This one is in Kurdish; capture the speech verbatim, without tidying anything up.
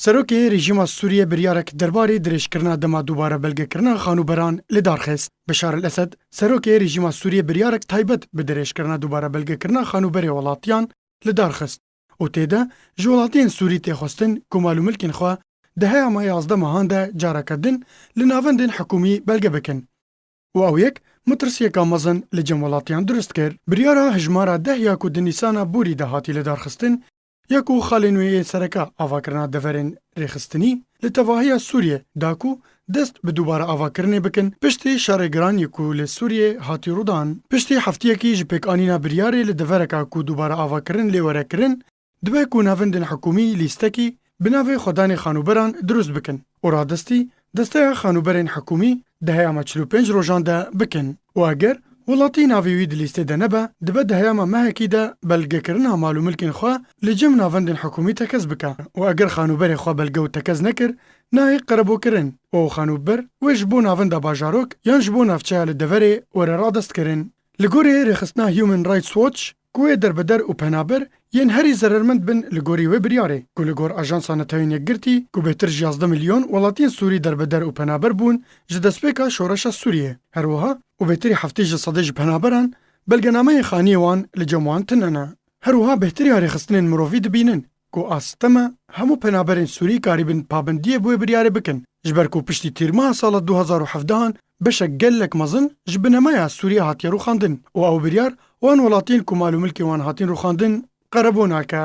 Serokê rejîma Sûriyê biryarek derbarê dirêjkirina dema dubare belgekirina xanûberan li dar xist. Beşar el Esed, serokê rejîma Sûriyê biryarek taybet bi dirêjkirina dubare belgekirina xanûberê welatiyan li dar xist û tê de ji welatiyên Sûrî tê xwestin ku mal û milkên xwe di heyama yazdeh mehan de careke din li navendên hikûmî belge bikin. Û ew yek metirsiyeka mezin li cem welatiyan dirust kir. Biryara hejmara deh ya ku di Nîsana borî de hatî lidarxistin, ya ku xalên wê yên sereke avakirina deverên rêxistinî li tevahiya Sûriyê da ku dest bi dubare avakirinê bikin, piştî şerê giran yê ku li Sûriyê hatî rûdan. Piştî heftiyekî ji pêkanîna biryarê li devereka ku dubare avakirin lê were kirin, dibe ku navendên hikûmî lîstekî bi navê xwedanê xanûberan dirust bikin û radestî desteya xanûberên hikûmî di heyama çil û pênc rojan de bikin û eger welatî navê wî di lîstê de nebe, dibe di heyama mehekî de belgekirina mal û milkên xwe li cem navendên hikûmî tekez bike û eger xanûberê xwe belge û tekez nekir, nayê qerebokirin û xanûber wê ji bo navenda bajarok yan ji bo navçeya li deverê were radestkirin. Li gorî rêxistina Human Rights Watch, ku wê derbeder û penaber yên herî zerermend bin li gorî wê biryarê, ku li gor Ajansa Netewên Yekgirtî, ku bêhtir ji yazdeh milyon welatiyên Sûrî derbeder û penaber bûn ji destpêka şoreşa Sûriyê. Her wiha û bêhtirî heftê ji sedê ji penaberan belgenameyên xaniyê wan li cem wan tune ne. Her wiha bêhtiriya rêxistinên mirovî dibînin ku a siteme hemû penaberên Sûrî karîbin pabendiyê bi wê biryarê bikin, ji ber ku piştî tîrmeha sala du hezar û hevdehan beşek gelek mezin ji binemeya Sûriyê hatiye rûxandin û ew biryar wan welatiyên ku mal û milkên wan hatin rûxandin qerebû nake.